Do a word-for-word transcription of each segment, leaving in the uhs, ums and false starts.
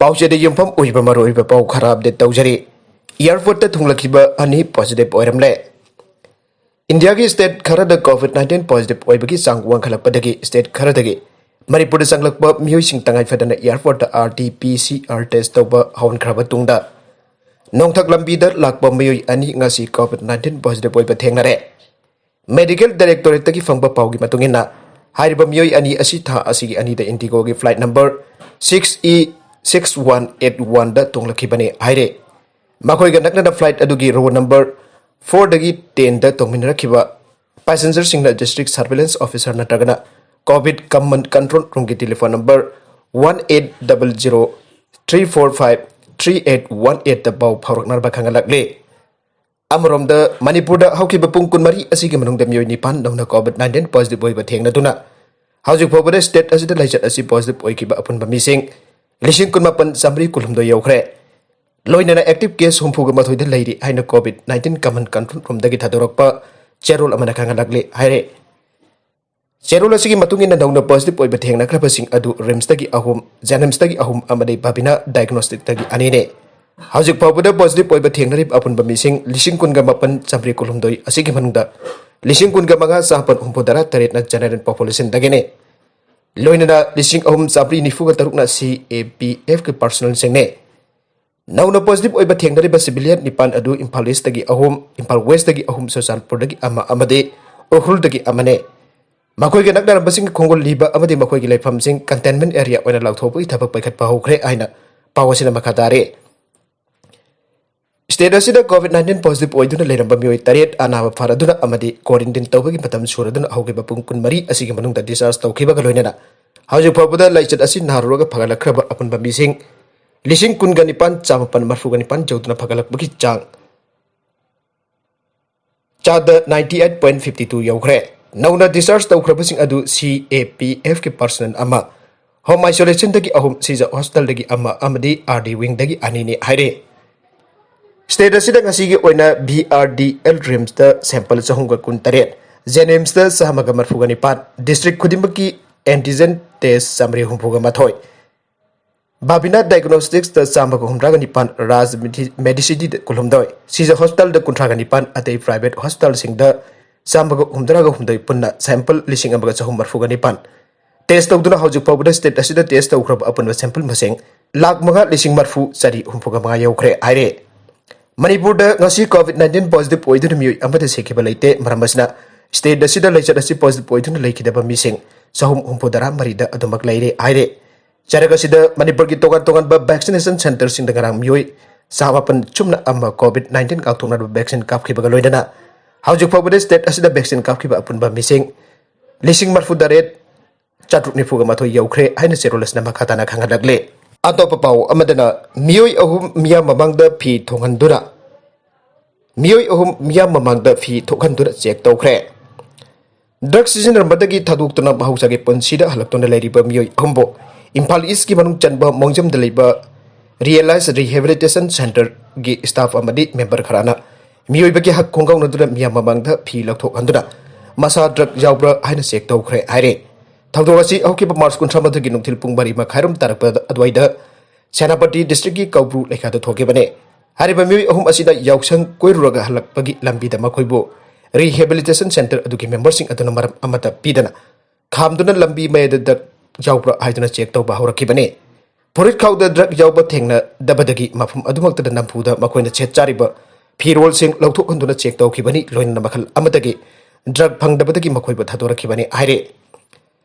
ꯄꯥꯎꯆꯦꯗ ꯌꯨꯝꯐꯝ ꯑꯣꯏꯕ ꯃꯔꯨꯑꯣꯏꯕ ꯄꯥꯎ ꯈꯔ ꯑꯞꯗꯦꯠ ꯇꯧꯖꯔꯤ꯫ ꯑꯦꯌꯥꯔꯄꯣꯔꯠꯇ ꯊꯨꯡꯂꯛꯈꯤꯕ ꯑꯅꯤ ꯄꯣꯖꯤꯇꯤꯚ ꯑꯣꯏꯔꯝꯂꯦ꯫ ꯏꯟꯗꯤꯌꯥꯒꯤ ꯁ꯭ꯇꯦꯠ ꯈꯔꯗ ꯀꯣꯚꯤꯗ ꯅꯥꯏꯟꯇꯤꯟ ꯄꯣꯖꯤꯇꯤꯚ ꯑꯣꯏꯕꯒꯤ ꯆꯥꯡ ꯋꯥꯡꯈꯠꯂꯛꯄꯗꯒꯤ ꯁ꯭ꯇꯦꯠ ꯈꯔꯗꯒꯤ ꯃꯅꯤꯄꯨꯔꯗ ꯆꯪꯂꯛꯄ ꯃꯤꯑꯣꯏꯁꯤꯡ ꯇꯉꯥꯏ ꯐꯗꯅ ꯑꯦꯌꯥꯔꯄꯣꯔꯠꯇ R T P C R test ꯇꯧꯕ ꯍꯧꯍꯟꯈ꯭ꯔꯕ ꯇꯨꯡꯗ, ꯅꯣꯡꯊꯛ ꯂꯝꯕꯤꯗ ꯂꯥꯛꯄ ꯃꯤꯑꯣꯏ ꯑꯅꯤ ꯉꯁꯤ ꯀꯣꯚꯤꯗ ꯅꯥꯏꯟꯇꯤꯟ ꯄꯣꯖꯤꯇꯤꯚ ꯑꯣꯏꯕ ꯊꯦꯡꯅꯔꯦ꯫ ꯃꯦꯗꯤꯀꯦꯜ ꯗꯥꯏꯔꯦꯛꯇꯣꯔꯦꯠꯇꯒꯤ ꯐꯪꯕ ꯄꯥꯎꯒꯤ ꯃꯇꯨꯡ ꯏꯟꯅ, ꯍꯥꯏꯔꯤꯕ ꯃꯤꯑꯣꯏ ꯑꯅꯤ ꯑꯁꯤ ꯊꯥ ꯑꯁꯤꯒꯤ ꯑꯅꯤꯗ ꯏꯟꯗꯤꯒꯣꯒꯤ flight number six E six one eight ꯋꯥꯟꯗ ꯇꯣꯡꯂꯛꯈꯤꯕꯅꯤ ꯍꯥꯏꯔꯦ꯫ ꯃꯈꯣꯏꯒ ꯅꯛꯅꯅ ꯐ꯭ꯂꯥꯏꯠ ꯑꯗꯨꯒꯤ ꯔꯣ ꯅꯝꯕꯔ ꯐꯣꯔꯗꯒꯤ ꯇꯦꯟꯗ ꯇꯣꯡꯃꯤꯟꯅꯔꯛꯈꯤꯕ ꯄꯦꯁꯦꯟꯖꯔꯁꯤꯡꯅ ꯗꯤꯁꯇ꯭ꯔꯤꯛ ꯁꯔꯚꯤꯂꯦꯟꯁ ꯑꯣꯐꯤꯁꯔ ꯅꯠꯇ꯭ꯔꯒꯅ ꯀꯣꯚꯤꯗ ꯀꯃꯟ ꯀꯟꯇ꯭ꯔꯣꯜ ꯔꯨꯝꯒꯤ telephone number one eight double zero three four five three eight one ꯑꯩꯠꯇ ꯄꯥꯎ ꯐꯥꯎꯔꯛꯅꯕ ꯈꯪꯍꯜꯂꯛꯂꯤ꯫ ꯑꯃꯔꯣꯝꯗ, ꯃꯅꯤꯄꯨꯔꯗ ꯍꯧꯈꯤꯕ ꯄꯨꯡ ꯀꯨꯟꯃꯔꯤ ꯑꯁꯤꯒꯤ ꯃꯅꯨꯡꯗ ꯃꯤꯑꯣꯏ ꯅꯤꯄꯥꯟ ꯅꯧꯅ ꯀꯣꯚꯤꯗ ꯅꯥꯏꯟꯇꯤꯟ ꯄꯣꯖꯤꯇꯤꯚ ꯑꯣꯏꯕ ꯊꯦꯡꯅꯗꯨꯅ, ꯍꯧꯖꯤꯛ ꯐꯥꯎꯕꯗ ꯁ꯭ꯇꯦꯠ ꯑꯁꯤꯗ ꯂꯥꯏꯆꯠ ꯑꯁꯤ ꯄꯣꯖꯤꯇꯤꯚ ꯑꯣꯏꯈꯤꯕ ꯑꯄꯨꯟꯕ ꯃꯤꯁꯤꯡ ꯂꯤꯁꯤꯡ ꯀꯨꯟꯃꯥꯄꯟ ꯆꯥꯃꯔꯤ ꯀꯨꯟꯍꯨꯝꯗꯣꯏ ꯌꯧꯈ꯭ꯔꯦ꯫ ꯂꯣꯏꯅꯅ ꯑꯦꯛꯇꯤꯚ ꯀꯦꯁ ꯍꯨꯝꯐꯨꯒ ꯃꯥꯊꯣꯏꯗ ꯂꯩꯔꯤ ꯍꯥꯏꯅ ꯀꯣꯚꯤꯗ ꯅꯥꯏꯟꯇꯤꯟ ꯀꯃꯟ ꯀꯟꯇ꯭ꯔꯣꯜ ꯔꯨꯝꯗꯒꯤ ꯊꯥꯗꯣꯔꯛꯄ ꯆꯦꯔꯣꯜ ꯑꯃꯅ ꯈꯪꯍꯜꯂꯛꯂꯤ ꯍꯥꯏꯔꯦ꯫ ꯆꯦꯔꯣꯜ ꯑꯁꯤꯒꯤ ꯃꯇꯨꯡ ꯏꯟꯅ, ꯅꯧꯅ ꯄꯣꯖꯤꯇꯤꯚ ꯑꯣꯏꯕ ꯊꯦꯡꯅꯈ꯭ꯔꯕꯁꯤꯡ ꯑꯗꯨ ꯔꯤꯝꯁꯇꯒꯤ ꯑꯍꯨꯝ, ꯖꯦꯅꯤꯝꯁꯇꯒꯤ ꯑꯍꯨꯝ ꯑꯃꯗꯤ ꯕꯥꯕꯤꯅꯥ ꯗꯥꯏꯒꯅꯣꯁꯇꯤꯛꯇꯒꯤ ꯑꯅꯤꯅꯤ꯫ ꯍꯧꯖꯤꯛ ꯐꯥꯎꯕꯗ ꯄꯣꯖꯤꯇꯤꯚ ꯑꯣꯏꯕ ꯊꯦꯡꯅꯔꯤꯕ ꯑꯄꯨꯟꯕ ꯃꯤꯁꯤꯡ ꯂꯤꯁꯤꯡ ꯀꯨꯟꯒ ꯃꯥꯄꯟ ꯆꯥꯃꯔꯤ ꯀꯨꯟꯍꯨꯝꯗꯣꯏ ꯑꯁꯤꯒꯤ ꯃꯅꯨꯡꯗ ꯂꯤꯁꯤꯡ ꯀꯨꯟꯒ ꯃꯉꯥ ꯆꯥꯃꯥꯄꯟ ꯍꯨꯝꯐꯨꯇꯔꯥ ꯇꯔꯦꯠꯅ ꯖꯦꯅꯦꯔꯦꯜ ꯄꯣꯄꯨꯂꯦꯁꯟꯗꯒꯤꯅꯤ꯫ ꯂꯣꯏꯅꯅ ꯂꯤꯁꯤꯡ ꯑꯍꯨꯝ ꯆꯥꯃꯔꯤ ꯅꯤꯐꯨꯒ ꯇꯔꯨꯛꯅ ꯁꯤ ꯑꯦ ꯄꯤ ꯑꯦꯐꯀꯤ ꯄꯔꯁꯣꯅꯦꯜꯁꯤꯡꯅꯤ꯫ ꯅꯧꯅ ꯄꯣꯖꯤꯇꯤꯚ ꯑꯣꯏꯕ ꯊꯦꯡꯅꯔꯤꯕ ꯁꯤꯚꯤꯂꯤꯌꯟ ꯅꯤꯄꯥꯟ ꯑꯗꯨ ꯏꯝꯐꯥꯜ ꯏꯁꯇꯒꯤ ꯑꯍꯨꯝ, ꯏꯝꯐꯥꯜ ꯋꯦꯁꯇꯒꯤ ꯑꯍꯨꯝ, ꯆꯨꯔꯆꯥꯟꯄꯨꯔꯗꯒꯤ ꯑꯃ ꯑꯃꯗꯤ ꯎꯈ꯭ꯔꯨꯜꯗꯒꯤ ꯑꯃꯅꯤ꯫ ꯃꯈꯣꯏꯒ ꯅꯛꯅꯔꯝꯕꯁꯤꯡꯒꯤ ꯈꯣꯡꯒꯨꯜ ꯂꯤꯕ ꯑꯃꯗꯤ ꯃꯈꯣꯏꯒꯤ ꯂꯩꯐꯝꯁꯤꯡ ꯀꯟꯇꯦꯟꯃꯦꯟ ꯑꯦꯔꯤꯌꯥ ꯑꯣꯏꯅ ꯂꯥꯎꯊꯣꯛꯄꯒꯤ ꯊꯕꯛ ꯄꯥꯏꯈꯠꯄ ꯍꯧꯈ꯭ꯔꯦ ꯍꯥꯏꯅ ꯄꯥꯎ ꯑꯁꯤꯅ ꯃꯈꯥ ꯇꯥꯔꯤ꯫ ꯁ꯭ꯇꯦꯠ ꯑꯁꯤꯗ ꯀꯣꯚꯤꯗ ꯅꯥꯏꯟꯇꯤꯟ ꯄꯣꯖꯤꯇꯤꯚ ꯑꯣꯏꯗꯨꯅ ꯂꯩꯔꯝꯕ ꯃꯤꯑꯣꯏ ꯇꯔꯦꯠ ꯑꯅꯥꯕ ꯐꯔꯗꯨꯅ ꯑꯃꯗꯤ ꯀ꯭ꯋꯥꯔꯦꯟꯇꯤꯟ ꯇꯧꯕꯒꯤ ꯃꯇꯝ ꯁꯨꯔꯗꯨꯅ ꯍꯧꯈꯤꯕ ꯄꯨꯡ ꯀꯨꯟꯃꯔꯤ ꯑꯁꯤꯒꯤ ꯃꯅꯨꯡꯗ ꯗꯤꯁꯆꯥꯔꯖ ꯇꯧꯈꯤꯕꯒ ꯂꯣꯏꯅꯅ ꯍꯧꯖꯤꯛ ꯐꯥꯎꯕꯗ ꯂꯥꯏꯆꯠ ꯑꯁꯤ ꯅꯥꯔꯨꯔꯒ ꯐꯒꯠꯂꯛꯈ꯭ꯔꯕ ꯑꯄꯨꯟꯕ ꯃꯤꯁꯤꯡ ꯂꯤꯁꯤꯡ ꯀꯨꯟꯒ ꯅꯤꯄꯥꯟ ꯆꯥꯃꯥꯄꯟ ꯃꯔꯤꯐꯨꯒ ꯅꯤꯄꯥꯟ ꯌꯧꯗꯨꯅ ꯐꯒꯠꯂꯛꯄꯒꯤ ꯆꯥꯡ ꯆꯥꯗ ninety eight point fifty two ꯌꯧꯈ꯭ꯔꯦ꯫ ꯅꯧꯅ ꯗꯤꯁꯆꯥꯔꯖ ꯇꯧꯈ꯭ꯔꯕꯁꯤꯡ ꯑꯗꯨ ꯁꯤ ꯑꯦ ꯄꯤ ꯑꯦꯐꯀꯤ ꯄꯔꯁꯅꯦꯜ ꯑꯃ, ꯍꯣꯝ ꯑꯥꯏꯁꯣꯂꯦꯁꯟꯗꯒꯤ ꯑꯍꯨꯝ, ꯁꯤꯖ ꯍꯣꯁꯄꯤꯇꯥꯜꯗꯒꯤ ꯑꯃ ꯑꯃꯗꯤ ꯑꯥꯔ ꯗꯤ ꯋꯤꯡꯗꯒꯤ ꯑꯅꯤꯅꯤ ꯍꯥꯏꯔꯦ꯫ ꯁ꯭ꯇꯦꯠ ꯑꯁꯤꯗ ꯉꯁꯤꯒꯤ ꯑꯣꯏꯅ ꯚꯤ ꯑꯥꯔ ꯗꯤ ꯑꯦꯜ ꯔꯤꯝꯁꯇ ꯁꯦꯝꯄꯜ ꯆꯍꯨꯝꯒ ꯀꯨꯟꯇꯔꯦꯠ, ꯖꯦꯅꯤꯝꯁꯇ ꯆꯥꯝꯃꯒ ꯃꯔꯤꯐꯨꯒ ꯅꯤꯄꯥꯟ, ꯗꯤꯁꯇ꯭ꯔꯤꯛ ꯈꯨꯗꯤꯡꯃꯛꯀꯤ ꯑꯦꯟꯇꯤꯖꯦꯟ ꯇꯦꯁ ꯆꯥꯃꯔꯤ ꯍꯨꯝꯐꯨꯒ ꯃꯥꯊꯣꯏ, ꯕꯥꯕꯤꯅꯥ ꯗꯥꯏꯒꯅꯣꯁꯇꯤꯛꯁꯇ ꯆꯥꯝꯃꯒ ꯍꯨꯝꯗ꯭ꯔꯥꯒ ꯅꯤꯄꯥꯟ, ꯔꯥꯖ ꯃꯦꯗꯤ-, ꯃꯦꯗꯤꯁꯤꯇꯤꯗ ꯀꯨꯟꯍꯨꯝꯗꯣꯏ, ꯁꯤꯖ ꯍꯣꯁꯄꯤꯇꯥꯜꯗ ꯀꯨꯟꯊ꯭ꯔꯥꯒ ꯅꯤꯄꯥꯟ, ꯑꯇꯩ ꯄ꯭ꯔꯥꯏꯚꯦꯠ ꯍꯣꯁꯄꯤꯇꯥꯜꯁꯤꯡꯗ ꯆꯥꯝꯃꯒ ꯍꯨꯝꯗ꯭ꯔꯥꯒ ꯍꯨꯝꯗꯣꯏ, ꯄꯨꯟꯅ ꯁꯦꯝꯄꯜ ꯂꯤꯁꯤꯡ ꯑꯃꯒ ꯆꯍꯨꯝ ꯃꯔꯤꯐꯨꯒ ꯅꯤꯄꯥꯟ ꯇꯦꯁ ꯇꯧꯗꯨꯅ ꯍꯧꯖꯤꯛ ꯐꯥꯎꯕꯗ ꯁ꯭ꯇꯦꯠ ꯑꯁꯤꯗ ꯇꯦꯁ ꯇꯧꯈ꯭ꯔꯕ ꯑꯄꯨꯟꯕ ꯁꯦꯝꯄꯜ ꯃꯁꯤꯡ ꯂꯥꯈ ꯃꯉꯥ ꯂꯤꯁꯤꯡ ꯃꯔꯤꯐꯨ ꯆꯥꯔꯤ ꯍꯨꯝꯐꯨꯒ ꯃꯉꯥ ꯌꯧꯈ꯭ꯔꯦ ꯍꯥꯏꯔꯦ꯫ ꯃꯅꯤꯄꯨꯔꯗ ꯉꯁꯤ ꯀꯣꯚꯤꯗ ꯅꯥꯏꯟꯇꯤꯟ ꯄꯣꯖꯤꯇꯤꯚ ꯑꯣꯏꯗꯨꯅ ꯃꯤꯑꯣꯏ ꯑꯃꯠꯇ ꯁꯤꯈꯤꯕ ꯂꯩꯇꯦ꯫ ꯃꯔꯝ ꯑꯁꯤꯅ, ꯁ꯭ꯇꯦꯠ ꯑꯁꯤꯗ ꯂꯩꯆꯠ ꯑꯁꯤ ꯄꯣꯖꯤꯇꯤꯚ ꯑꯣꯏꯗꯨꯅ ꯂꯩꯈꯤꯗꯕ ꯃꯤꯁꯤꯡ ꯆꯍꯨꯝ ꯍꯨꯝꯐꯨꯇꯔꯥ ꯃꯔꯤꯗ ꯑꯗꯨꯃꯛ ꯂꯩꯔꯦ ꯍꯥꯏꯔꯦ꯫ ꯆꯔꯛ ꯑꯁꯤꯗ ꯃꯅꯤꯄꯨꯔꯒꯤ ꯇꯣꯉꯥꯟ ꯇꯣꯉꯥꯟꯕ ꯚꯦꯛꯁꯤꯅꯦꯁꯟ ꯁꯦꯟꯇꯔꯁꯤꯡꯗ ꯉꯔꯥꯡ ꯃꯤꯑꯣꯏ ꯆꯥꯃꯥꯄꯟ ꯆꯨꯝꯅ ꯑꯃ ꯀꯣꯚꯤꯗ ꯅꯥꯏꯟꯇꯤꯟ ꯉꯥꯛꯊꯣꯛꯅꯕ ꯚꯦꯛꯁꯤꯟ ꯀꯥꯞꯈꯤꯕꯒ ꯂꯣꯏꯅꯅ ꯍꯧꯖꯤꯛ ꯐꯥꯎꯕꯗ ꯁ꯭ꯇꯦꯠ ꯑꯁꯤꯗ ꯚꯦꯛꯁꯤꯟ ꯀꯥꯞꯈꯤꯕ ꯑꯄꯨꯟꯕ ꯃꯤꯁꯤꯡ ꯂꯤꯁꯤꯡ ꯃꯔꯤꯐꯨ ꯇꯔꯦꯠ ꯆꯥꯇ꯭ꯔꯨꯛ ꯅꯤꯐꯨꯒ ꯃꯥꯊꯣꯏ ꯌꯧꯈ꯭ꯔꯦ ꯍꯥꯏꯅ ꯆꯦꯔꯣꯜ ꯑꯁꯤꯅ ꯃꯈꯥ ꯇꯥꯅ ꯈꯪꯍꯜꯂꯛꯂꯦ꯫ ꯑꯇꯣꯞꯄ ꯄꯥꯎ ꯑꯃꯗꯅ, ꯃꯤꯑꯣꯏ ꯑꯍꯨꯝ ꯃꯤꯌꯥꯝ ꯃꯃꯥꯡꯗ ꯐꯤ ꯊꯣꯡꯍꯟꯗꯨꯅ ꯃꯤꯑꯣꯏ ꯑꯍꯨꯝ ꯃꯤꯌꯥꯝ ꯃꯃꯥꯡꯗ ꯐꯤ ꯊꯣꯛꯍꯟꯗꯨꯅ ꯆꯦꯛ ꯇꯧꯈ꯭ꯔꯦ꯫ ꯗ꯭ꯔꯒ ꯁꯤꯖꯤꯟꯅꯔꯝꯕꯗꯒꯤ ꯊꯥꯗꯣꯛꯇꯨꯅ ꯃꯍꯧꯁꯥꯒꯤ ꯄꯨꯟꯁꯤꯗ ꯍꯜꯂꯛꯇꯨꯅ ꯂꯩꯔꯤꯕ ꯃꯤꯑꯣꯏ ꯑꯍꯨꯝꯕꯨ ꯏꯝꯐꯥꯜ ꯏꯁꯀꯤ ꯃꯅꯨꯡ ꯆꯟꯕ ꯃꯣꯡꯖꯝꯗ ꯂꯩꯕ ꯔꯤꯌꯦꯂꯥꯏꯖ ꯔꯤꯍꯦꯕꯤꯂꯤꯇꯦꯁꯟ ꯁꯦꯟꯇꯔꯒꯤ ꯁ꯭ꯇꯥꯐ ꯑꯃꯗꯤ ꯃꯦꯝꯕꯔ ꯈꯔꯅ ꯃꯤꯑꯣꯏꯕꯒꯤ ꯍꯛ ꯈꯣꯡꯒꯥꯎꯅꯗꯨꯅ ꯃꯤꯌꯥꯝ ꯃꯃꯥꯡꯗ ꯐꯤ ꯂꯧꯊꯣꯛꯍꯟꯗꯨꯅ ꯃꯁꯥ ꯗ꯭ꯔꯒ ꯌꯥꯎꯕ꯭ꯔꯥ ꯍꯥꯏꯅ ꯆꯦꯛ ꯇꯧꯈ꯭ꯔꯦ ꯍꯥꯏꯔꯦ꯫ ꯊꯧꯗꯣꯛ ꯑꯁꯤ ꯍꯧꯈꯤꯕ ꯃꯥꯔꯆ ꯀꯨꯟꯊ꯭ꯔꯥ ꯃꯥꯊꯣꯏꯒꯤ ꯅꯨꯡꯊꯤꯜ ꯄꯨꯡ ꯃꯔꯤ ꯃꯈꯥꯏꯔꯣꯝ ꯇꯥꯔꯛꯄ ꯑꯗꯨꯋꯥꯏꯗ ꯁꯦꯅꯥꯄꯇꯤ ꯗꯤꯁꯇ꯭ꯔꯤꯛꯀꯤ ꯀꯧꯕ꯭ꯔꯨ ꯂꯩꯀꯥꯗ ꯊꯣꯛꯈꯤꯕꯅꯤ꯫ ꯍꯥꯏꯔꯤꯕ ꯃꯤꯑꯣꯏ ꯑꯍꯨꯝ ꯑꯁꯤꯗ ꯌꯥꯎꯁꯪ ꯀꯣꯏꯔꯨꯔꯒ ꯍꯜꯂꯛꯄꯒꯤ ꯂꯝꯕꯤꯗ ꯃꯈꯣꯏꯕꯨ ꯔꯤꯍꯦꯕꯤꯂꯤꯇꯦꯁꯟ ꯁꯦꯟꯇꯔ ꯑꯗꯨꯒꯤ ꯃꯦꯝꯕꯔꯁꯤꯡ ꯑꯗꯨꯅ ꯃꯔꯝ ꯑꯃꯠꯇ ꯄꯤꯗꯅ ꯈꯥꯝꯗꯨꯅ ꯂꯝꯕꯤ ꯃꯌꯥꯏꯗ ꯗ꯭ꯔꯒ ꯌꯥꯎꯕ꯭ꯔꯥ ꯍꯥꯏꯗꯨꯅ ꯆꯦꯛ ꯇꯧꯕ ꯍꯧꯔꯛꯈꯤꯕꯅꯤ꯫ ꯐꯨꯔꯤꯠ ꯈꯥꯎꯗ ꯗ꯭ꯔꯒ ꯌꯥꯎꯕ ꯊꯦꯡꯅꯗꯕꯗꯒꯤ ꯃꯐꯝ ꯑꯗꯨꯃꯛꯇꯗ ꯅꯝꯐꯨꯗ ꯃꯈꯣꯏꯅ ꯁꯦꯠ ꯆꯥꯔꯤꯕ ꯐꯤꯔꯣꯜꯁꯤꯡ ꯂꯧꯊꯣꯛꯍꯟꯗꯨꯅ ꯆꯦꯛ ꯇꯧꯈꯤꯕꯅꯤ꯫ ꯂꯣꯏꯅꯅ ꯃꯈꯜ ꯑꯃꯗꯒꯤ ꯗ꯭ꯔꯒ ꯐꯪꯗꯕꯗꯒꯤ ꯃꯈꯣꯏꯕꯨ ꯊꯥꯗꯣꯔꯛꯈꯤꯕꯅꯤ ꯍꯥꯏꯔꯤ꯫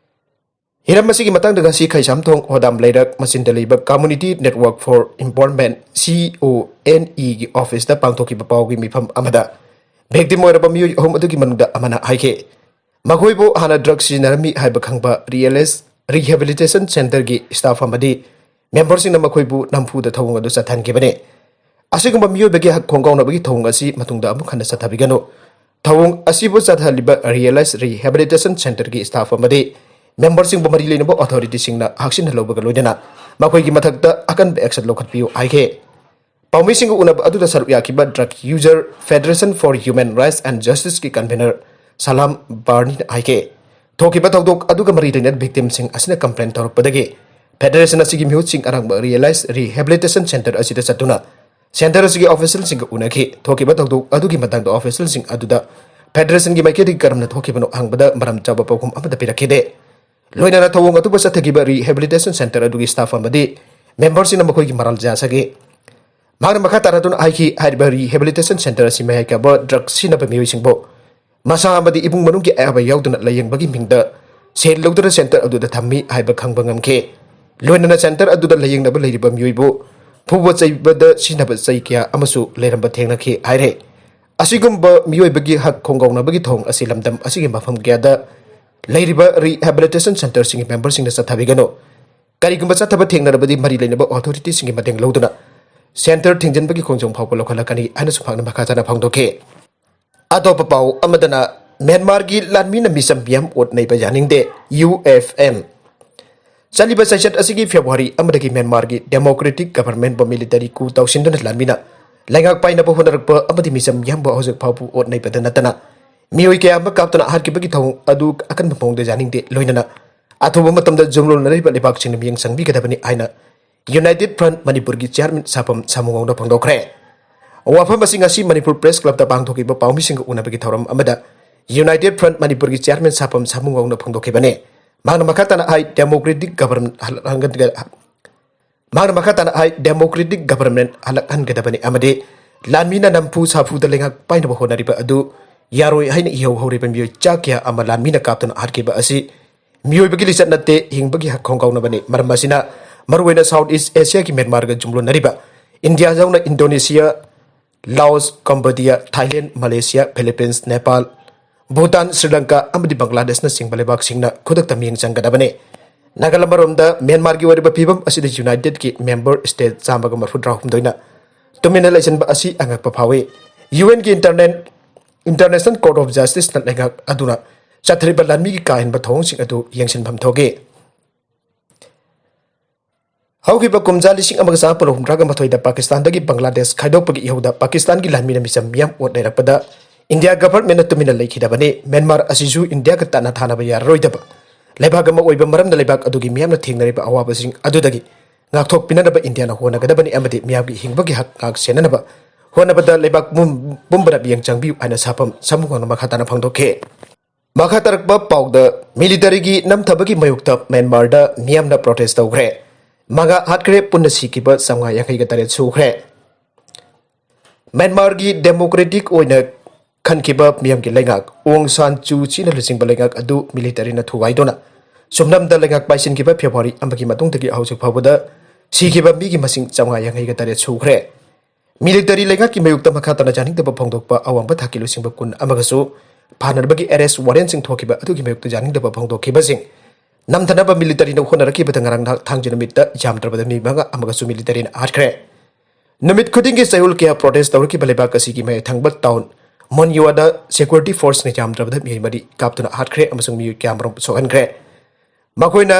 ꯍꯤꯔꯝ ꯑꯁꯤꯒꯤ ꯃꯇꯥꯡꯗ ꯉꯁꯤ ꯈꯩꯁꯥꯝꯊꯣꯡ ꯍꯣꯗꯥꯝ ꯂꯩꯔꯛ ꯃꯆꯤꯟꯗ ꯂꯩꯕ Community Network for Empowerment, ꯁꯤ ꯑꯣ ꯑꯦꯟ ꯏꯒꯤ ꯑꯣꯐꯤꯁꯇ ꯄꯥꯡꯊꯣꯛꯈꯤꯕ ꯄꯥꯎꯒꯤ ꯃꯤꯐꯝ ꯑꯃꯗ ꯚꯤꯛꯇꯤꯝ ꯑꯣꯏꯔꯕ ꯃꯤꯑꯣꯏ ꯑꯍꯨꯝ ꯑꯗꯨꯒꯤ ꯃꯅꯨꯡꯗ ꯑꯃꯅ ꯍꯥꯏꯈꯤ, ꯃꯈꯣꯏꯕꯨ ꯍꯥꯟꯅ ꯗ꯭ꯔꯒ ꯁꯤꯖꯤꯟꯅꯔꯝꯃꯤ ꯍꯥꯏꯕ ꯈꯪꯕ ꯔꯤꯌꯦꯂꯥꯏꯖ ꯔꯤꯍꯦꯕꯤꯂꯤꯇꯦꯁꯟ ꯁꯦꯟꯇꯔꯒꯤ ꯁ꯭ꯇꯥꯐ ꯑꯃꯗꯤ ꯃꯦꯝꯕꯔꯁꯤꯡꯅ ꯃꯈꯣꯏꯕꯨ ꯅꯝꯐꯨꯗ ꯊꯧꯑꯣꯡ ꯑꯗꯨ ꯆꯠꯊꯍꯟꯈꯤꯕꯅꯤ꯫ ꯑꯁꯤꯒꯨꯝꯕ ꯃꯤꯑꯣꯏꯕꯒꯤ ꯍꯛ ꯈꯣꯡꯒꯥꯎꯅꯕꯒꯤ ꯊꯧꯑꯣꯡ ꯑꯁꯤ ꯃꯇꯨꯡꯗ ꯑꯃꯨꯛ ꯍꯟꯅ ꯆꯠꯊꯕꯤꯒꯅꯨ꯫ ꯊꯧꯑꯣꯡ ꯑꯁꯤꯕꯨ ꯆꯠꯊꯍꯜꯂꯤꯕ ꯔꯤꯌꯦꯂꯥꯏꯖ ꯔꯤꯍꯦꯕꯤꯂꯤꯇꯦꯁꯟ ꯁꯦꯟꯇꯔꯒꯤ ꯁ꯭ꯇꯥꯐ ꯑꯃꯗꯤ ꯃꯦꯝꯕꯔꯁꯤꯡꯕꯨ ꯃꯔꯤ ꯂꯩꯅꯕ ꯑꯣꯊꯣꯔꯤꯇꯤꯁꯤꯡꯅ ꯍꯛꯁꯤꯟꯅ ꯂꯧꯕꯒ ꯂꯣꯏꯅꯅ ꯃꯈꯣꯏꯒꯤ ꯃꯊꯛꯇ ꯑꯀꯟꯕ ꯑꯦꯛꯁꯟ ꯂꯧꯈꯠꯄꯤꯌꯨ ꯍꯥꯏꯈꯤ꯫ ꯄꯥꯎꯃꯤꯁꯤꯡꯒ ꯎꯅꯕ ꯑꯗꯨꯗ ꯁꯔꯨꯛ ꯌꯥꯈꯤꯕ drug user federation for human rights and ꯖꯁꯇꯤꯁꯀꯤ ꯀꯟꯚꯦꯅꯔ ꯁꯂꯥꯝ ꯕꯥꯔꯅꯤꯅ ꯍꯥꯏꯈꯤ, ꯊꯣꯛꯈꯤꯕ ꯊꯧꯗꯣꯛ ꯑꯗꯨꯒ ꯃꯔꯤ ꯂꯩꯅꯅ ꯚꯤꯛꯇꯤꯝꯁꯤꯡ ꯑꯁꯤꯅ ꯀꯝꯄ꯭ꯂꯦꯟ ꯇꯧꯔꯛꯄꯗꯒꯤ Federation ꯑꯁꯤꯒꯤ ꯃꯤꯍꯨꯠꯁꯤꯡ ꯑꯔꯥꯡꯕ Realise Rehabilitation Center ꯑꯁꯤꯗ ꯆꯠꯇꯨꯅ center ꯑꯁꯤꯒꯤ officialꯁꯤꯡꯒ ꯎꯅꯈꯤ꯫ ꯊꯣꯛꯈꯤꯕ ꯊꯧꯗꯣꯛ ꯑꯗꯨꯒꯤ ꯃꯇꯥꯡꯗ officialꯁꯤꯡ ꯑꯗꯨꯗ federationꯒꯤ ꯃꯥꯏꯀꯩꯗꯒꯤ ꯀꯔꯝꯅ ꯊꯣꯛꯈꯤꯕꯅꯣ ꯍꯪꯕꯗ ꯃꯔꯝ ꯆꯥꯕ ꯄꯥꯎꯈꯨꯝ ꯑꯃꯠꯇ ꯄꯤꯔꯛꯈꯤꯗꯦ꯫ ꯂꯣꯏꯅꯅ ꯊꯧꯑꯣꯡ ꯑꯗꯨꯕꯨ ꯆꯠꯊꯈꯤꯕ Rehabilitation Center ꯑꯗꯨꯒꯤ staff ꯑꯃꯗꯤ memberꯁꯤꯡꯅ ꯃꯈꯣꯏꯒꯤ ꯃꯔꯥꯜ ꯖꯥꯁꯒꯤ ꯃꯍꯥꯛꯅ ꯃꯈꯥ ꯇꯥꯔꯗꯨꯅ ꯍꯥꯏꯈꯤ, ꯍꯥꯏꯔꯤꯕ Rehabilitation Center ꯑꯁꯤ ꯃꯌꯥꯏ ꯀꯥꯕ drug ꯁꯤꯖꯤꯟꯅꯕ ꯃꯤꯑꯣꯏꯁꯤꯡꯕꯨ ꯃꯁꯥ ꯑꯃꯗꯤ ꯏꯃꯨꯡ ꯃꯅꯨꯡꯒꯤ ꯑꯌꯥꯕ ꯌꯥꯎꯗꯅ ꯂꯥꯌꯦꯡꯕꯒꯤ ꯃꯤꯡꯗ ꯁꯦꯜ ꯂꯧꯗꯨꯅ center ꯑꯗꯨꯗ ꯊꯝꯃꯤ ꯍꯥꯏꯕ ꯈꯪꯕ ꯉꯝꯈꯤ꯫ ꯂꯣꯏꯅꯅ center ꯑꯗꯨꯗ ꯂꯥꯌꯦꯡꯅꯕ ꯂꯩꯔꯤꯕ ꯃꯤꯑꯣꯏꯕꯨ ꯐꯨꯕ ꯆꯩꯕꯗ ꯁꯤꯖꯤꯟꯅꯕ ꯆꯩ ꯀꯌꯥ ꯑꯃꯁꯨ ꯂꯩꯔꯝꯕ ꯊꯦꯡꯅꯈꯤ ꯍꯥꯏꯔꯦ꯫ ꯑꯁꯤꯒꯨꯝꯕ ꯃꯤꯑꯣꯏꯕꯒꯤ ꯍꯛ ꯈꯣꯡꯒꯥꯎꯅꯕꯒꯤ ꯊꯧꯑꯣꯡ ꯑꯁꯤ ꯂꯝꯗꯝ ꯑꯁꯤꯒꯤ ꯃꯐꯝ ꯀꯌꯥꯗ ꯂꯩꯔꯤꯕ Rehabilitation Centerꯁꯤꯡꯒꯤ memberꯁꯤꯡꯅ ꯆꯠꯊꯕꯤꯒꯅꯨ꯫ ꯀꯔꯤꯒꯨꯝꯕ ꯆꯠꯊꯕ ꯊꯦꯡꯅꯔꯕꯗꯤ ꯃꯔꯤ ꯂꯩꯅꯕ authorityꯁꯤꯡꯒꯤ ꯃꯇꯦꯡ ꯂꯧꯗꯨꯅ center ꯊꯤꯡꯖꯤꯟꯕꯒꯤ ꯈꯣꯡꯖꯪ ꯐꯥꯎꯕ ꯂꯧꯈꯠꯂꯛꯀꯅꯤ ꯍꯥꯏꯅꯁꯨ ꯃꯍꯥꯛꯅ ꯃꯈꯥ ꯇꯥꯅ ꯐꯣꯡꯗꯣꯛꯈꯤ꯫ ꯑꯇꯣꯞꯄ ꯄꯥꯎ ꯑꯃꯗꯅ ꯃ꯭ꯌꯥꯟꯃꯥꯔꯒꯤ ꯂꯥꯟꯃꯤꯅ ꯃꯤꯆꯝ ꯃꯤꯌꯥꯝ ꯑꯣꯠ ꯅꯩꯕ ꯌꯥꯅꯤꯡꯗꯦ, ꯌꯨ ꯑꯦꯐ ꯑꯦꯝ꯫ ꯆꯠꯂꯤꯕ ꯆꯩꯆꯠ ꯑꯁꯤꯒꯤ ꯐꯦꯕ꯭ꯔꯨꯋꯥꯔꯤ ꯑꯃꯗꯒꯤ ꯃ꯭ꯌꯥꯟꯃꯥꯔꯒꯤ Democratic Governmentꯕꯨ military coup ꯇꯧꯁꯤꯟꯗꯨꯅ ꯂꯥꯟꯃꯤꯅ ꯂꯩꯉꯥꯛ ꯄꯥꯏꯅꯕ ꯍꯣꯠꯅꯔꯛꯄ ꯑꯃꯗꯤ ꯃꯤꯆꯝ ꯃꯤꯌꯥꯝꯕꯨ ꯍꯧꯖꯤꯛ ꯐꯥꯎꯕ ꯑꯣꯠ ꯅꯩꯕꯗ ꯅꯠꯇꯅ ꯃꯤꯑꯣꯏ ꯀꯌꯥ ꯑꯃ ꯀꯥꯞꯇꯨꯅ ꯍꯥꯠꯈꯤꯕꯒꯤ ꯊꯧꯑꯣꯡ ꯑꯗꯨ ꯑꯀꯟꯕ ꯃꯑꯣꯡꯗ ꯌꯥꯅꯤꯡꯗꯦ, ꯂꯣꯏꯅꯅ ꯑꯊꯨꯕ ꯃꯇꯝꯗ ꯖꯨꯝꯂꯣꯟꯅꯔꯤꯕ ꯂꯩꯕꯥꯛꯁꯤꯡꯅ ꯃꯤꯠꯌꯦꯡ ꯆꯪꯕꯤꯒꯗꯕꯅꯤ ꯍꯥꯏꯅ United Front ꯃꯅꯤꯄꯨꯔꯒꯤ chairman ꯁꯥꯐꯝ ꯁꯥꯃꯨꯉꯧꯅ ꯐꯣꯡꯗꯣꯛꯈ꯭ꯔꯦ꯫ ꯋꯥꯐꯝ ꯑꯁꯤ ꯉꯁꯤ ꯃꯅꯤꯄꯨꯔ Press Clubꯇ ꯄꯥꯡꯊꯣꯛꯈꯤꯕ ꯄꯥꯎꯃꯤꯁꯤꯡꯒ ꯎꯅꯕꯒꯤ ꯊꯧꯔꯝ ꯑꯃꯗ United Front ꯃꯅꯤꯄꯨꯔꯒꯤ chairman ꯁꯥꯐꯝ ꯁꯥꯃꯨꯉꯧꯅ ꯐꯣꯡꯗꯣꯛꯈꯤꯕꯅꯤ꯫ ꯃꯍꯥꯛꯅ ꯃꯈꯥ ꯇꯥꯅ ꯍꯥꯏ, Democratic Government ꯍꯜꯂꯛꯍꯟꯒ-, ꯃꯍꯥꯛꯅ ꯃꯈꯥ ꯇꯥꯅ ꯍꯥꯏ, Democratic Government ꯍꯜꯂꯛꯍꯟꯒꯗꯕꯅꯤ ꯑꯃꯗꯤ ꯂꯥꯟꯃꯤꯅ ꯅꯝꯐꯨ ꯁꯥꯐꯨꯗ ꯂꯩꯉꯥꯛ ꯄꯥꯏꯅꯕ ꯍꯣꯠꯅꯔꯤꯕ ꯑꯗꯨ ꯌꯥꯔꯣꯏ ꯍꯥꯏꯅ ꯏꯍꯧ ꯍꯧꯔꯤꯕ ꯃꯤꯑꯣꯏ ꯆꯥ ꯀꯌꯥ ꯑꯃ ꯂꯥꯟꯃꯤꯅ ꯀꯥꯞꯇꯨꯅ ꯍꯥꯠꯈꯤꯕ ꯑꯁꯤ ꯃꯤꯑꯣꯏꯕꯒꯤ ꯂꯤꯆꯠ ꯅꯠꯇꯦ, ꯍꯤꯡꯕꯒꯤ ꯍꯛ ꯈꯣꯡꯒꯥꯎꯅꯕꯅꯤ꯫ ꯃꯔꯝ ꯑꯁꯤꯅ ꯃꯔꯨꯑꯣꯏꯅ South East Asiaꯒꯤ ꯃ꯭ꯌꯥꯟꯃꯥꯔꯒ ꯖꯨꯝꯂꯣꯟꯅꯔꯤꯕ ꯏꯟꯗꯤꯌꯥ ꯌꯥꯎꯅ Indonesia, Laos, Cambodia, Thailand, Malaysia, Philippines, Nepal, Bhutan, Sri Lanka ꯑꯃꯗꯤ ꯕꯪꯒ꯭ꯂꯥꯗꯦꯁꯅꯆꯤꯡꯕ ꯂꯩꯕꯥꯛꯁꯤꯡꯅ ꯈꯨꯗꯛꯇ ꯃꯤꯠꯌꯦꯡ ꯆꯪꯒꯗꯕꯅꯤ꯫ ꯅꯥꯒꯥꯂꯦꯟ ꯑꯃꯔꯣꯝꯗ ꯃ꯭ꯌꯥꯟꯃꯥꯔꯒꯤ ꯑꯣꯏꯔꯤꯕ ꯐꯤꯕꯝ ꯑꯁꯤꯗ Unitedꯀꯤ member state ꯆꯥꯝꯃꯒ ꯃꯔꯐꯨꯇꯔꯥꯍꯨꯝꯗꯣꯏꯅ ꯇꯨꯃꯤꯟꯅ ꯂꯩꯁꯤꯟꯕ ꯑꯁꯤ ꯑꯉꯛꯄ ꯐꯥꯎꯏ꯫ UNꯒꯤ Internal, International Court of Justiceꯅ ꯂꯩꯉꯥꯛ ꯑꯗꯨꯅ ꯆꯠꯊꯔꯤꯕ ꯂꯥꯟꯃꯤꯒꯤ ꯀꯥ ꯍꯦꯟꯕ ꯊꯧꯑꯣꯡꯁꯤꯡ ꯑꯗꯨ ꯌꯦꯡꯁꯤꯟꯐꯝ ꯊꯣꯛꯏ꯫ ꯍꯧꯈꯤꯕ ꯀꯨꯝꯖꯥ ꯂꯤꯁꯤꯡ ꯑꯃꯒ ꯆꯥꯃꯥꯄꯜ ꯍꯨꯝꯐꯨꯇꯔꯥꯒ ꯃꯥꯊꯣꯏꯗ ꯄꯥꯀꯤꯁꯇꯥꯟꯗꯒꯤ ꯕꯪꯒ꯭ꯂꯥꯗꯦꯁ ꯈꯥꯏꯗꯣꯛꯄꯒꯤ ꯏꯍꯧꯗ ꯄꯥꯀꯤꯁꯇꯥꯟꯒꯤ ꯂꯥꯟꯃꯤꯅ ꯃꯤꯆꯝ ꯃꯤꯌꯥꯝ ꯑꯣꯠ ꯅꯩꯔꯛꯄꯗ India governmentꯅ ꯇꯨꯃꯤꯟꯅ ꯂꯩꯈꯤꯗꯕꯅꯤ꯫ ꯃ꯭ꯌꯥꯟꯃꯥꯔ ꯑꯁꯤꯁꯨ ꯏꯟꯗꯤꯌꯥꯒ ꯇꯠꯅ ꯊꯥꯅꯕ ꯌꯥꯔꯔꯣꯏꯗꯕ ꯂꯩꯕꯥꯛ ꯑꯃ ꯑꯣꯏꯕ ꯃꯔꯝꯅ ꯂꯩꯕꯥꯛ ꯑꯗꯨꯒꯤ ꯃꯤꯌꯥꯝꯅ ꯊꯦꯡꯅꯔꯤꯕ ꯑꯋꯥꯕꯁꯤꯡ ꯑꯗꯨꯗꯒꯤ ꯉꯥꯛꯊꯣꯛꯄꯤꯅꯅꯕ ꯏꯟꯗꯤꯌꯥꯅ ꯍꯣꯠꯅꯒꯗꯕꯅꯤ ꯑꯃꯗꯤ ꯃꯤꯌꯥꯝꯒꯤ ꯍꯤꯡꯕꯒꯤ ꯍꯛ ꯉꯥꯛ ꯁꯦꯟꯅꯅꯕ ꯍꯣꯠꯅꯕꯗ ꯂꯩꯕꯥꯛ ꯄꯨꯝ-, ꯄꯨꯝꯕꯅ ꯃꯤꯠꯌꯦꯡ ꯆꯪꯕꯤꯌꯨ ꯍꯥꯏꯅ ꯁꯥꯐꯝ ꯁꯃꯨꯍꯣꯡꯅ ꯃꯈꯥ ꯇꯥꯅ ꯐꯣꯡꯗꯣꯛꯈꯤ꯫ ꯃꯈꯥ ꯇꯥꯔꯛꯄ ꯄꯥꯎꯗ, ꯃꯤꯂꯤꯇꯔꯤꯒꯤ ꯅꯝꯊꯕꯒꯤ ꯃꯥꯌꯣꯛꯇ ꯃ꯭ꯌꯥꯟꯃꯥꯔꯗ ꯃꯤꯌꯥꯝꯅ ꯄ꯭ꯔꯣꯇꯦꯁ ꯇꯧꯈ꯭ꯔꯦ꯫ ꯃꯉꯥ ꯍꯥꯠꯈ꯭ꯔꯦ, ꯄꯨꯟꯅ ꯁꯤꯈꯤꯕ ꯆꯥꯝꯃꯉꯥ ꯌꯥꯡꯈꯩꯒ ꯇꯔꯦꯠ ꯁꯨꯈ꯭ꯔꯦ꯫ ꯃ꯭ꯌꯥꯟꯃꯥꯔꯒꯤ ꯗꯦꯃꯣꯀ꯭ꯔꯦꯇꯤꯛ ꯑꯣꯏꯅ ꯈꯟꯈꯤꯕ ꯃꯤꯌꯥꯝꯒꯤ ꯂꯩꯉꯥꯛ ꯑꯣꯡ ꯁꯥꯟ ꯆꯨ ꯆꯤꯅ ꯂꯨꯆꯤꯡꯕ ꯂꯩꯉꯥꯛ ꯑꯗꯨ ꯃꯤꯂꯤꯇꯔꯤꯅ ꯊꯨꯒꯥꯏꯗꯨꯅ ꯁꯨꯝꯅꯝꯗ ꯂꯩꯉꯥꯛ ꯄꯥꯏꯁꯤꯟꯈꯤꯕ ꯐꯦꯕ꯭ꯔꯨꯋꯥꯔꯤ ꯑꯃꯒꯤ ꯃꯇꯨꯡꯗꯒꯤ ꯍꯧꯖꯤꯛ ꯐꯥꯎꯕꯗ ꯁꯤꯈꯤꯕ ꯃꯤꯒꯤ ꯃꯁꯤꯡ ꯆꯥꯝꯃꯉꯥ ꯌꯥꯡꯈꯩꯒ ꯇꯔꯦꯠ ꯁꯨꯈ꯭ꯔꯦ꯫ ꯃꯤꯂꯤꯇꯔꯤ ꯂꯩꯉꯥꯛꯀꯤ ꯃꯥꯌꯣꯛꯇ ꯃꯈꯥ ꯇꯥꯅ ꯌꯥꯅꯤꯡꯗꯕ ꯐꯣꯡꯗꯣꯛꯄ ꯑꯋꯥꯡꯕ ꯊꯥꯛꯀꯤ ꯂꯨꯆꯤꯡꯕ ꯀꯨꯟ ꯑꯃꯒꯁꯨ ꯐꯥꯅꯅꯕꯒꯤ ꯑꯦꯔꯦꯁ ꯋꯥꯔꯦꯟꯁꯤꯡ ꯊꯣꯛꯈꯤꯕ ꯑꯗꯨꯒꯤ ꯃꯥꯌꯣꯛꯇ ꯌꯥꯅꯤꯡꯗꯕ ꯐꯣꯡꯗꯣꯛꯈꯤꯕꯁꯤꯡ ꯅꯝꯊꯅꯕ ꯃꯤꯂꯤꯇꯔꯤꯅ ꯍꯣꯠꯅꯔꯛꯈꯤꯕꯗ ꯉꯔꯥꯡ ꯅꯍꯥꯛ ꯊꯥꯡꯖ ꯅꯨꯃꯤꯠꯇ ꯌꯥꯝꯗ꯭ꯔꯕꯗ ꯃꯤ ꯃꯉꯥ ꯑꯃꯒꯁꯨ ꯃꯤꯂꯤꯇꯔꯤꯅ ꯍꯥꯠꯈ꯭ꯔꯦ꯫ ꯅꯨꯃꯤꯠ ꯈꯨꯗꯤꯡꯒꯤ ꯆꯌꯣꯜ ꯀꯌꯥ ꯄ꯭ꯔꯣꯇꯦꯁ ꯇꯧꯔꯛꯈꯤꯕ ꯂꯩꯕꯥꯛ ꯑꯁꯤꯒꯤ ꯃꯌꯥꯏ ꯊꯪꯕ ꯇꯥꯎꯟ ꯃꯣꯟꯌꯨꯋꯥꯗ ꯁꯦꯀ꯭ꯌꯨꯔꯤꯇꯤ ꯐꯣꯔꯁꯅ ꯌꯥꯝꯗ꯭ꯔꯕꯗ ꯃꯤꯑꯣꯏ ꯃꯔꯤ ꯀꯥꯞꯇꯨꯅ ꯍꯥꯠꯈ꯭ꯔꯦ ꯑꯃꯁꯨꯡ ꯃꯤꯑꯣꯏ ꯀꯌꯥꯃꯔꯨꯝ ꯁꯣꯛꯍꯟꯈ꯭ꯔꯦ꯫ ꯃꯈꯣꯏꯅ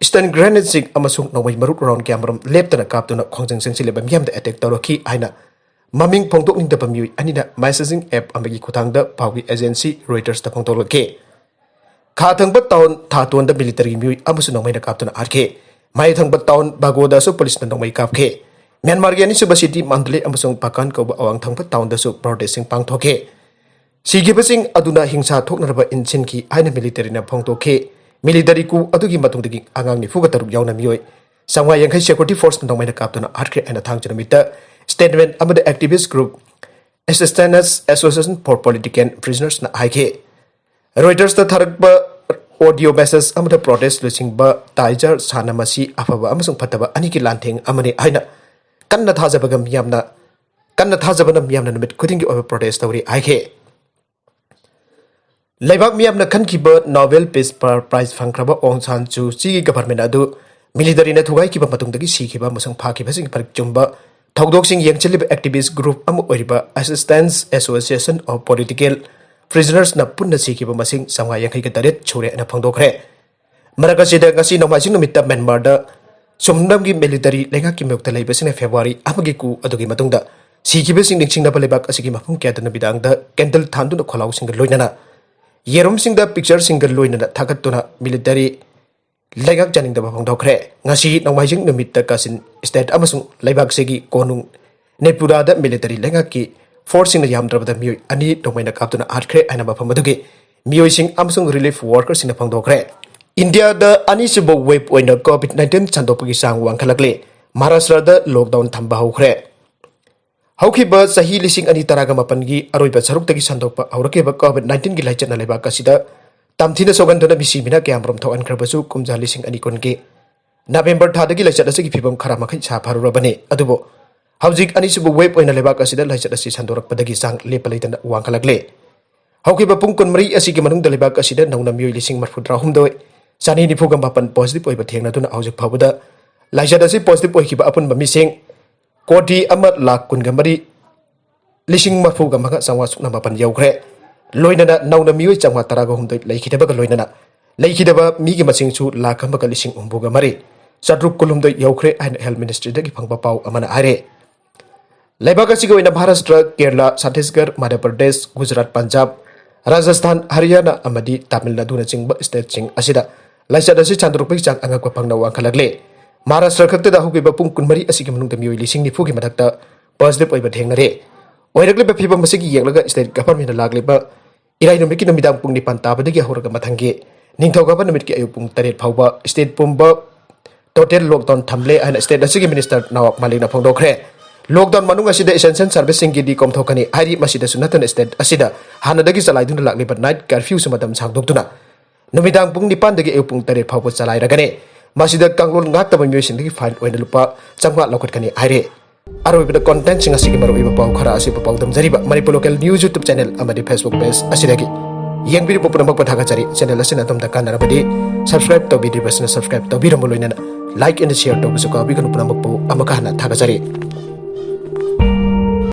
ꯁ꯭ꯇꯟ ꯒ꯭ꯔꯦꯅꯦꯗꯁꯤꯡ ꯑꯃꯁꯨꯡ ꯅꯣꯡꯃꯩ ꯃꯔꯨ ꯔꯥꯎꯟ ꯀꯌꯥꯃꯔꯨꯝ ꯂꯦꯞꯇꯅ ꯀꯥꯞꯇꯨꯅ ꯈꯣꯡꯖꯪ ꯆꯪꯁꯤꯜꯂꯤꯕ ꯃꯤꯌꯥꯝꯗ ꯑꯦꯇꯦꯛ ꯇꯧꯔꯛꯈꯤ ꯍꯥꯏꯅ ꯃꯃꯤꯡ ꯐꯣꯡꯗꯣꯛꯅꯤꯡꯗꯕ ꯃꯤꯑꯣꯏ ꯑꯅꯤꯅ ꯃꯦꯁꯦꯖꯤꯡ ꯑꯦꯞ ꯑꯃꯒꯤ ꯈꯨꯠꯊꯥꯡꯗ ꯄꯥꯎꯒꯤ ꯑꯦꯖꯦꯟꯁꯤ ꯔꯣꯏꯇꯔꯁꯇ ꯐꯣꯡꯗꯣꯛꯂꯛꯈꯤ꯫ ꯈꯥ ꯊꯪꯕ ꯇꯥꯎꯟ ꯊꯥꯇꯣꯟꯗ ꯃꯤꯂꯤꯇꯔꯤꯒꯤ ꯃꯤꯑꯣꯏ ꯑꯃꯁꯨ ꯅꯣꯡꯃꯩꯅ ꯀꯥꯞꯇꯨꯅ ꯍꯥꯠꯈꯤ꯫ ꯃꯌꯥꯏ ꯊꯪꯕ ꯇꯥꯎꯟ ꯕꯥꯒꯣꯗꯁꯨ ꯄꯨꯂꯤꯁꯅ ꯅꯣꯡꯃꯩ ꯀꯥꯞꯈꯤ꯫ ꯃ꯭ꯌꯥꯟꯃꯥꯔꯒꯤ ꯑꯅꯤꯁꯨꯕ ꯁꯤꯇꯤ ꯃꯥꯟꯗꯂꯦ ꯑꯃꯁꯨꯡ ꯄꯥꯀꯥꯟ ꯀꯧꯕ ꯑꯋꯥꯡ ꯊꯪꯕ ꯇꯥꯎꯟꯗꯁꯨ ꯄ꯭ꯔꯣꯇꯦꯁꯁꯤꯡ ꯄꯥꯡꯊꯣꯛꯈꯤ꯫ ꯁꯤꯈꯤꯕꯁꯤꯡ ꯑꯗꯨꯅ ꯍꯤꯡꯁꯥ ꯊꯣꯛꯅꯅꯕ ꯏꯟꯁꯤꯟꯈꯤ ꯍꯥꯏꯅ ꯃꯤꯂꯤꯇꯔꯤꯅ ꯐꯣꯡꯗꯣꯛꯈꯤ꯫ ꯃꯤꯂꯤꯇꯔꯤ ꯀꯨ ꯑꯗꯨꯒꯤ ꯃꯇꯨꯡꯗꯒꯤ ꯑꯉꯥꯡ ꯅꯤꯐꯨꯒ ꯇꯔꯨꯛ ꯌꯥꯎꯅ ꯃꯤꯑꯣꯏ ꯆꯥꯝꯃꯉꯥ ꯌꯥꯡꯈꯩ ꯁꯦꯀ꯭ꯌꯨꯔꯤꯇꯤ ꯐꯣꯔꯁꯅ ꯅꯣꯡꯃꯩꯅ ꯀꯥꯞꯇꯨꯅ ꯍꯥꯠꯈ꯭ꯔꯦ ꯍꯥꯏꯅ ꯊꯥꯡꯖ ꯅꯨꯃꯤꯠꯇ ꯁ꯭ꯇꯦꯠꯃꯦꯟ ꯑꯃꯗ activist group assistance association for political ꯄ꯭ꯔꯤꯖꯅꯔꯁꯅ ꯍꯥꯏꯈꯤ꯫ ꯔꯣꯏꯇꯔꯁꯇ ꯊꯥꯔꯛꯄ ꯑꯣꯗꯤꯑꯣ ꯃꯦꯁꯦꯖ ꯑꯃꯗ ꯄ꯭ꯔꯣꯇꯦꯁ ꯂꯨꯆꯤꯡꯕ ꯇꯥꯏꯖꯔ ꯁꯥꯅ ꯃꯁꯤ ꯑꯐꯕ ꯑꯃꯁꯨꯡ ꯐꯠꯇꯕ ꯑꯅꯤꯒꯤ ꯂꯥꯟꯊꯦꯡ ꯑꯃꯅꯤ ꯍꯥꯏꯅ ꯀꯟꯅ ꯊꯥꯖꯕꯒ ꯃꯤꯌꯥꯝꯅ, ꯀꯟꯅ ꯊꯥꯖꯕꯅ ꯃꯤꯌꯥꯝꯅ ꯅꯨꯃꯤꯠ ꯈꯨꯗꯤꯡꯒꯤ ꯑꯣꯏꯕ ꯄ꯭ꯔꯣꯇꯦꯁ ꯇꯧꯔꯤ ꯍꯥꯏꯈꯤ꯫ ꯂꯩꯕꯥꯛ ꯃꯤꯌꯥꯝꯅ ꯈꯟꯈꯤꯕ ꯅꯣꯕꯦꯜ ꯄꯤꯁ ꯄ꯭ꯔꯥꯏꯖ ꯐꯪꯈ꯭ꯔꯕ ꯑꯣꯡ ꯁꯥꯟ ꯁꯨ ꯆꯤꯒꯤ ꯒꯚꯔꯟꯃꯦꯟꯠ ꯑꯗꯨ ꯃꯤꯂꯤꯇꯔꯤꯅ ꯊꯨꯒꯥꯏꯈꯤꯕ ꯃꯇꯨꯡꯗꯒꯤ ꯁꯤꯈꯤꯕ ꯑꯃꯁꯨꯡ ꯐꯥꯈꯤꯕꯁꯤꯡꯒꯤ ꯃꯔꯤꯛ ꯆꯨꯝꯕ ꯊꯧꯗꯣꯛꯁꯤꯡ ꯌꯦꯡꯁꯤꯜꯂꯤꯕ ꯑꯦꯛꯇꯤꯚꯤꯁ꯭ꯠ ꯒ꯭ꯔꯨꯞ ꯑꯃ ꯑꯣꯏꯔꯤꯕ ꯑꯦꯁꯤꯁꯇꯦꯟꯁ ꯑꯦꯁꯣꯁꯤꯌꯦꯁꯟ ꯑꯣꯐ ꯄꯣꯂꯤꯇꯤꯀꯦꯜ ꯄ꯭ꯔꯤꯖꯅꯔꯁꯅ ꯄꯨꯟꯅ ꯁꯤꯈꯤꯕ ꯃꯁꯤꯡ ꯆꯥꯝꯃꯉꯥ ꯌꯥꯡꯈꯩꯒ ꯇꯔꯦꯠ ꯁꯨꯔꯦ ꯍꯥꯏꯅ ꯐꯣꯡꯗꯣꯛꯈ꯭ꯔꯦ꯫ ꯃꯔꯛ ꯑꯁꯤꯗ, ꯉꯁꯤ ꯅꯣꯡꯃꯥꯏꯖꯤꯡ ꯅꯨꯃꯤꯠꯇ ꯃ꯭ꯌꯥꯟꯃꯥꯔꯗ ꯁꯨꯝꯅꯝꯒꯤ ꯃꯤꯂꯤꯇꯔꯤ ꯂꯩꯉꯥꯛꯀꯤ ꯃꯥꯌꯣꯛꯇ ꯂꯩꯕꯁꯤꯡꯅ ꯐꯦꯕ꯭ꯔꯨꯋꯥꯔꯤ ꯑꯃꯒꯤ ꯀꯨ ꯑꯗꯨꯒꯤ ꯃꯇꯨꯡꯗ ꯁꯤꯈꯤꯕꯁꯤꯡ ꯅꯤꯡꯁꯤꯡꯅꯕ ꯂꯩꯕꯥꯛ ꯑꯁꯤꯒꯤ ꯃꯐꯝ ꯀꯌꯥꯗ ꯅꯨꯃꯤꯗꯥꯡꯗ ꯀꯦꯟꯗꯜ ꯊꯥꯟꯗꯨꯅ ꯈꯣꯜꯂꯥꯎꯁꯤꯡꯒ ꯂꯣꯏꯅꯅ ꯌꯦꯔꯨꯝꯁꯤꯡꯗ ꯄꯤꯛꯆꯔꯁꯤꯡꯒ ꯂꯣꯏꯅꯅ ꯊꯥꯒꯠꯇꯨꯅ ꯃꯤꯂꯤꯇꯔꯤ ꯂꯩꯉꯥꯛ ꯆꯥꯅꯤꯡꯗꯕ ꯐꯣꯡꯗꯣꯛꯈ꯭ꯔꯦ꯫ ꯉꯁꯤ ꯅꯣꯡꯃꯥꯏꯖꯤꯡ ꯅꯨꯃꯤꯠꯇ ꯀꯥꯆꯤꯟ ꯁ꯭ꯇꯦꯠ ꯑꯃꯁꯨꯡ ꯂꯩꯕꯥꯛꯁꯤꯒꯤ ꯀꯣꯅꯨꯡ ꯅꯦꯄꯨꯔꯥꯗ ꯃꯤꯂꯤꯇꯔꯤ ꯂꯩꯉꯥꯛꯀꯤ ꯐꯣꯔꯁꯁꯤꯡꯅ ꯌꯥꯝꯗ꯭ꯔꯕꯗ ꯃꯤꯑꯣꯏ ꯑꯅꯤ ꯅꯣꯡꯃꯩꯅ ꯀꯥꯞꯇꯨꯅ ꯍꯥꯠꯈ꯭ꯔꯦ ꯍꯥꯏꯅ ꯃꯐꯝ ꯑꯗꯨꯒꯤ ꯃꯤꯑꯣꯏꯁꯤꯡ ꯑꯃꯁꯨꯡ ꯔꯤꯂꯤꯐ ꯋꯥꯔꯀꯔꯁꯤꯡꯅ ꯐꯣꯡꯗꯣꯛꯈ꯭ꯔꯦ꯫ ꯏꯟꯗꯤꯌꯥꯗ ꯑꯅꯤꯁꯨꯕ ꯋꯦꯕ ꯑꯣꯏꯅ ꯀꯣꯚꯤꯗ ꯅꯥꯏꯟꯇꯤꯟ ꯁꯟꯗꯣꯛꯄꯒꯤ ꯆꯥꯡ ꯋꯥꯡꯈꯠꯂꯛꯂꯦ꯫ ꯃꯍꯥꯔꯥꯁꯇ꯭ꯔꯗ ꯂꯣꯛꯗꯥꯎꯟ ꯊꯝꯕ ꯍꯧꯈ꯭ꯔꯦ꯫ ꯍꯧꯈꯤꯕ ꯆꯍꯤ ꯂꯤꯁꯤꯡ ꯑꯅꯤ ꯇꯔꯥꯒ ꯃꯥꯄꯟꯒꯤ ꯑꯔꯣꯏꯕ ꯁꯔꯨꯛꯇꯒꯤ ꯁꯟꯗꯣꯛꯄ ꯍꯧꯔꯛꯈꯤꯕ ꯀꯣꯚꯤꯗ ꯅꯥꯏꯟꯇꯤꯟꯒꯤ ꯂꯥꯏꯆꯠꯅ ꯂꯩꯕꯥꯛ ꯑꯁꯤꯗ ꯇꯝꯊꯤꯅ ꯁꯣꯛꯍꯟꯗꯨꯅ ꯃꯤꯁꯤ ꯃꯤꯅꯥ ꯀꯌꯥꯃꯔꯨꯝ ꯊꯣꯛꯍꯟꯈ꯭ꯔꯕꯁꯨ, ꯀꯨꯝꯖꯥ ꯂꯤꯁꯤꯡ ꯑꯅꯤ ꯀꯨꯟꯒꯤ ꯅꯕꯦꯝꯕꯔ ꯊꯥꯗꯒꯤ ꯂꯥꯏꯆꯠ ꯑꯁꯤꯒꯤ ꯐꯤꯕꯝ ꯈꯔ ꯃꯈꯩ ꯁꯥꯐꯔꯨꯔꯕꯅꯤ꯫ ꯑꯗꯨꯕꯨ ꯍꯧꯖꯤꯛ ꯑꯅꯤꯁꯨꯕ ꯋꯦꯕ ꯑꯣꯏꯅ ꯂꯩꯕꯥꯛ ꯑꯁꯤꯗ ꯂꯥꯏꯆꯠ ꯑꯁꯤ ꯁꯟꯗꯣꯔꯛꯄꯗꯒꯤ ꯆꯥꯡ ꯂꯦꯞꯄ ꯂꯩꯇꯅ ꯋꯥꯡꯈꯠꯂꯛꯂꯦ꯫ ꯍꯧꯈꯤꯕ ꯄꯨꯡ ꯀꯨꯟꯃꯔꯤ ꯑꯁꯤꯒꯤ ꯃꯅꯨꯡꯗ ꯂꯩꯕꯥꯛ ꯑꯁꯤꯗ ꯅꯧꯅ ꯃꯤꯑꯣꯏ ꯂꯤꯁꯤꯡ ꯃꯔꯤꯐꯨꯇꯔꯥꯍꯨꯝꯗꯣꯏ ꯆꯥꯅꯤ ꯅꯤꯐꯨꯒ ꯃꯥꯄꯟ ꯄꯣꯖꯤꯇꯤꯚ ꯑꯣꯏꯕ ꯊꯦꯡꯅꯗꯨꯅ ꯍꯧꯖꯤꯛ ꯐꯥꯎꯕꯗ ꯂꯥꯏꯆꯠ ꯑꯁꯤ ꯄꯣꯖꯤꯇꯤꯚ ꯑꯣꯏꯈꯤꯕ ꯑꯄꯨꯟꯕ ꯃꯤꯁꯤꯡ ꯀꯣꯇꯤ ꯑꯃ ꯂꯥꯈ ꯀꯨꯟꯒ ꯃꯔꯤ ꯂꯤꯁꯤꯡ ꯃꯔꯤꯐꯨꯒ ꯃꯉꯥ ꯆꯥꯝꯃꯉꯥ ꯁꯨꯞꯅ ꯃꯥꯄꯟ ꯌꯧꯈ꯭ꯔꯦ꯫ ꯂꯣꯏꯅꯅ ꯅꯧꯅ ꯃꯤꯑꯣꯏ ꯆꯥꯝꯃꯉꯥ ꯇꯔꯥꯒ ꯍꯨꯝꯗꯣꯏ ꯂꯩꯈꯤꯗꯕꯒ ꯂꯣꯏꯅꯅ ꯂꯩꯈꯤꯗꯕ ꯃꯤꯒꯤ ꯃꯁꯤꯡꯁꯨ ꯂꯥꯈ ꯑꯃꯒ ꯂꯤꯁꯤꯡ ꯍꯨꯝꯐꯨꯒ ꯃꯔꯤ ꯆꯥꯇ꯭ꯔꯨꯛ ꯀꯨꯟꯍꯨꯝꯗꯣꯏ ꯌꯧꯈ꯭ꯔꯦ ꯍꯥꯏꯅ ꯍꯦꯜꯊ ꯃꯤꯅꯤꯁꯇ꯭ꯔꯤꯗꯒꯤ ꯐꯪꯕ ꯄꯥꯎ ꯑꯃꯅ ꯍꯥꯏꯔꯦ꯫ ꯂꯩꯕꯥꯛ ꯑꯁꯤꯒꯤ ꯑꯣꯏꯅ ꯃꯍꯥꯔꯥꯁꯇ꯭ꯔ, ꯀꯦꯔꯂꯥ, ꯆꯇꯤꯁꯒꯔ, ꯃꯙ꯭ꯌ ꯄ꯭ꯔꯗꯦꯁ, ꯒꯨꯖꯔꯥꯠ, ꯄꯟꯖꯥꯕ, ꯔꯥꯖꯁꯊꯥꯟ, ꯍꯔꯤꯌꯥꯅꯥ ꯑꯃꯗꯤ ꯇꯥꯃꯤꯜ ꯅꯥꯗꯨꯅꯆꯤꯡꯕ ꯁ꯭ꯇꯦꯠꯁꯤꯡ ꯑꯁꯤꯗ ꯂꯥꯏꯆꯠ ꯑꯁꯤ ꯁꯟꯗꯣꯔꯛꯄꯒꯤ ꯆꯥꯡ ꯑꯉꯛꯄ ꯐꯪꯅ ꯋꯥꯡꯈꯠꯂꯛꯂꯦ꯫ ꯃꯍꯥꯔꯥꯁꯇ꯭ꯔ ꯈꯛꯇꯗ ꯍꯧꯈꯤꯕ ꯄꯨꯡ ꯀꯨꯟꯃꯔꯤ ꯑꯁꯤꯒꯤ ꯃꯅꯨꯡꯗ ꯃꯤꯑꯣꯏ ꯂꯤꯁꯤꯡ ꯅꯤꯐꯨꯒꯤ ꯃꯊꯛꯇ ꯄꯣꯖꯤꯇꯤꯚ ꯑꯣꯏꯕ ꯊꯦꯡꯅꯔꯦ꯫ ꯑꯣꯏꯔꯛꯂꯤꯕ ꯐꯤꯕꯝ ꯑꯁꯤꯒꯤ ꯌꯦꯡꯂꯒ ꯁ꯭ꯇꯦꯠ ꯒꯚꯔꯟꯃꯦꯟꯠꯅ ꯂꯥꯛꯂꯤꯕ ꯏꯔꯥꯏ ꯅꯨꯃꯤꯠꯀꯤ ꯅꯨꯃꯤꯗꯥꯡ ꯄꯨꯡ ꯅꯤꯄꯥꯟ ꯇꯥꯕꯗꯒꯤ ꯍꯧꯔꯒ ꯃꯊꯪꯒꯤ ꯅꯤꯡꯊꯧꯀꯥꯕ ꯅꯨꯃꯤꯠꯀꯤ ꯑꯌꯨꯛ ꯄꯨꯡ ꯇꯔꯦꯠ ꯐꯥꯎꯕ ꯁ꯭ꯇꯦꯠ ꯄꯨꯝꯕ ꯇꯣꯇꯦꯜ ꯂꯣꯛꯗꯥꯎꯟ ꯊꯝꯂꯦ ꯍꯥꯏꯅ ꯁ꯭ꯇꯦꯠ ꯑꯁꯤꯒꯤ ꯃꯤꯅꯤꯁꯇꯔ ꯅꯋꯥꯕ ꯃꯥꯂꯤꯛꯅ ꯐꯣꯡꯗꯣꯛꯈ꯭ꯔꯦ꯫ ꯂꯣꯛꯗꯥꯎꯟ ꯃꯅꯨꯡ ꯑꯁꯤꯗ ꯏꯁꯦꯟꯁꯤꯌꯦꯜ ꯁꯔꯚꯤꯁꯁꯤꯡꯒꯤꯗꯤ ꯀꯣꯝꯊꯣꯛꯀꯅꯤ ꯍꯥꯏꯔꯤ꯫ ꯃꯁꯤꯗꯁꯨ ꯅꯠꯇꯅ ꯁ꯭ꯇꯦꯠ ꯑꯁꯤꯗ ꯍꯥꯟꯅꯗꯒꯤ ꯆꯂꯥꯏꯗꯨꯅ ꯂꯥꯛꯂꯤꯕ ꯅꯥꯏꯠ ꯀꯔꯐ꯭ꯌꯨꯁꯨ ꯃꯇꯝ ꯁꯥꯡꯗꯣꯛꯇꯨꯅ ꯅꯨꯃꯤꯗꯥꯡ ꯄꯨꯡ ꯅꯤꯄꯥꯟꯗꯒꯤ ꯑꯌꯨꯛ ꯄꯨꯡ ꯇꯔꯦꯠ ꯐꯥꯎꯕ ꯆꯂꯥꯏꯔꯒꯅꯤ꯫ ꯃꯁꯤꯗ ꯀꯥꯡꯂꯣꯟ ꯉꯥꯛꯇꯕ ꯃꯤꯑꯣꯏꯁꯤꯡꯗꯒꯤ ꯐꯥꯏꯟ ꯑꯣꯏꯅ ꯂꯨꯄꯥ ꯆꯥꯝꯃꯉꯥ ꯂꯧꯈꯠꯀꯅꯤ ꯍꯥꯏꯔꯤ꯫ ꯑꯔꯣꯏꯕꯗ ꯀꯣꯟꯇꯦꯟꯠꯁꯤꯡ ꯑꯁꯤꯒꯤ ꯃꯔꯨꯑꯣꯏꯕ ꯄꯥꯎ ꯈꯔ ꯑꯁꯤꯕꯨ ꯄꯥꯎꯗꯝꯖꯔꯤꯕ Manipur local news YouTube channel ꯑꯃꯗꯤ ꯐꯦꯁꯕꯨꯛ ꯄꯦꯖ ꯑꯁꯤꯗꯒꯤ ꯌꯦꯡꯕꯤꯔꯤꯕ ꯄꯨꯝꯅꯃꯛꯄꯨ ꯊꯥꯒꯠꯆꯔꯤ꯫ ꯆꯦꯅꯦꯜ ꯑꯁꯤꯅ ꯑꯗꯣꯝꯗ ꯀꯥꯟꯅꯔꯕꯗꯤ ꯁꯕꯁꯀ꯭ꯔꯥꯏꯕ ꯇꯧꯕꯤꯗ꯭ꯔꯤꯕꯁꯤꯅ ꯁꯕꯁꯀ꯭ꯔꯥꯏꯕ ꯇꯧꯕꯤꯔꯝꯕ ꯂꯣꯏꯅꯅ ꯂꯥꯏꯛ ꯑꯦꯟ ꯁꯤꯌꯔ ꯇꯧꯕꯁꯨ ꯀꯥꯎꯕꯤꯒꯅꯨ꯫ ꯄꯨꯝꯅꯃꯛꯄꯨ ꯑꯃꯨꯛꯀ ꯍꯟꯅ ꯊꯥꯒꯠꯆꯔꯤ꯫